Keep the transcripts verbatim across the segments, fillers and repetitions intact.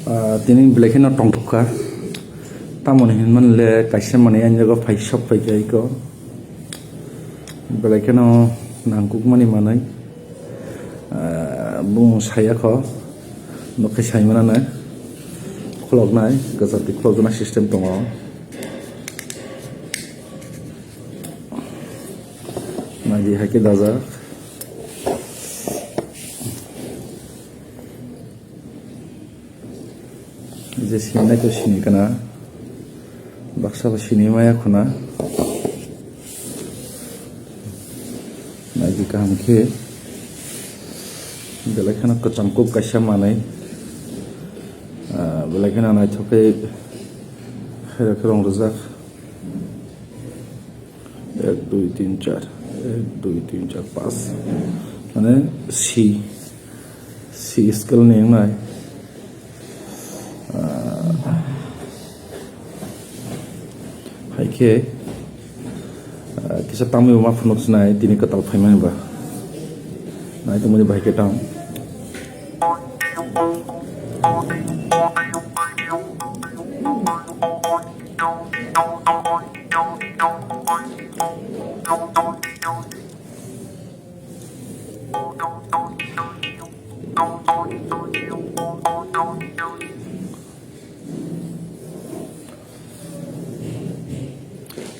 Ah, tini belai kheno tongthok kha. Tamoni hinmani le kaisa manwi ani jaga phai sok phai kha iko. Belai kheno nangkukmani manwi. Ah, bung saya kho. Nokhe sai manana. Khuloknai, kwchar twi khulokjaknai system tongo. Nagi hai khe dajak. Je sinai to sini kana, baksa bo sini maya khuna. Naidi kaham khe, belai kheno kwcham kuk kaisa manwi, ah, belai kheno naithok khe khairok khe rong rijak. Ek, dui, tin, char. Ek, dui, tin, char, pas. Mane C, C scale ni wngnai. Ah, hai khe, ah, kisa tamwi ma phunuk sinai tini kwtal phaimani ba. Nai tongmani bahai khe tam.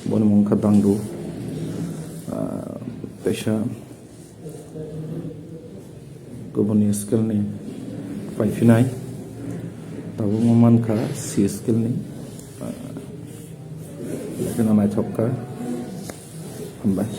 Boni mung kha dangdu, ah, teisa kubuni scale ni paiphinai, tabukno mankha C scale ni, ah, kheno naithok kha, hambai.